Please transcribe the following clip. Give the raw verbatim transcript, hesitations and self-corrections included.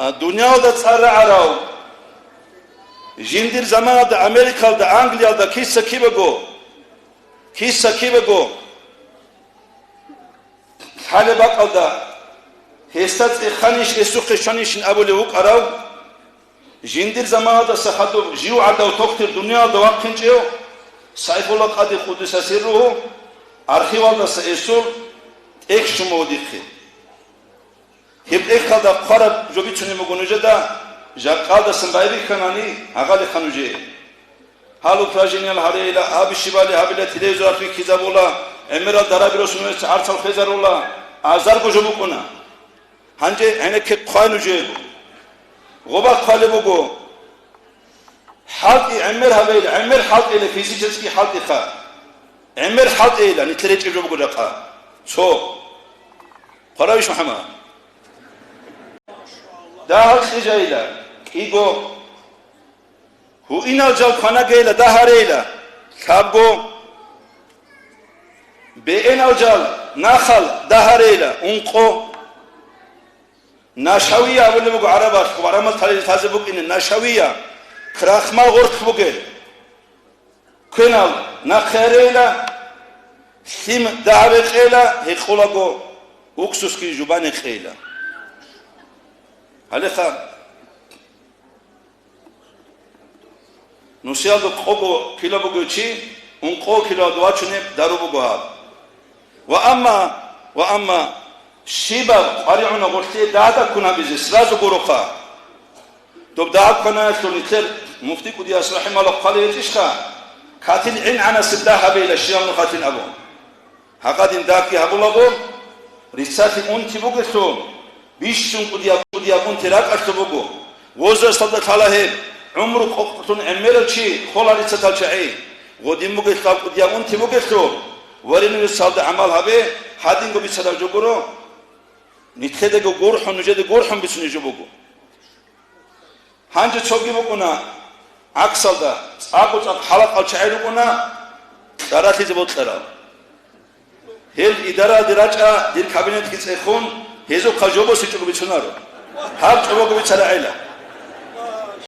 А, дуниялда цӀар рагӀарав, жиндир заманалда Америкалда, Англиялда киса кибего, киса кибего лъалеб бакӀалда, гьесда цӀеханищ, гьесухъе щванищин абулев вукӀарав, жиндир заманалдаса хадуб жив гӀадав тохтир дуниялда вахъинчӀев Сайфулла Къади къуддиса сирругьу архивалдаса гьесул тӀехь щун буго дихъе. Гьеб тӀехьалда хъвараб жо бицунеб буго нужеда, жакъалдасан байбихьанани гьагъалихъа нужее. Гьал упражнениял гьарейила, гьаб щибали гьабила, телевизоралъ бихьизабула, гӀемерал дараби росунес гӀарцал хвезарула, азарго жо букӀуна. Гьанже гӀенекке хъвай нужеего. Гъоба хъвалеб буго. ХӀалтӀи гӀемер гьабейила, гӀемер хӀалтӀейила, физический хӀалтӀиха. ГӀемер хӀалтӀейила, нилъер речӀеб жо буго жакъа. Цо. Хъваравищ, МухӀаммад? Дагьал кьижайила, кӀиго. Гьуинал жал кванагейила, дагь гьарейила, лъабго. Беэнал жал нахал, дагь гьарейила, ункъо. Нашавия абулеб буго гӀарабалъ, гъварамал талил тазе букӀине, нашавия, крахмал гъоркь бугел. Квенал нахъе гьарейила, лъим дагьаб гьекъейила, гьекъулаго уксусги жубан гьекъейила. Гьалеха нусиялда къого кило бугев чи, ункъо килоялда вачунеб дару буго гьаб. Ва амма, ва амма щибаб къваригӀуна гъорлъе дагьда ккун гьабизе, сразу гуроха. Доб дагьаб кванаялъул нилъер муфти кӀудияс рахӀималла хъвалеб гьечӀищха, катил гӀин-гӀанасеб дагь гьабейила щиял нухалъин абун. Гьагъадин дагьги гьабулаго, риццалъе унти бугелъул, бищун кӀудияб, кӀудияб унти ракӀалъуб буго. Возрасталда лъала гьеб, гӀумру къокълъун гӀемерав чи хола риццатал чагӀи, гъодин бугелъул кӀудияб унти бугелъул, варинуе салда гӀамал гьабе, гьадинго бицараб жо гуро, нилъедаго гурхӀун, нужеда гурхӀун бицунеб жо буго. Гьанже цоги букӀуна гӀаксалда, цӀакъго-цӀакъ халакъал чагӀи рукӀуна кьаралъизе бокьарал. Гьел идараялде рачӀа, дир кабинетги цӀехун, гьезухъа жо босичӀого бицунаро. Гьаб чӀобого бицарагӀела.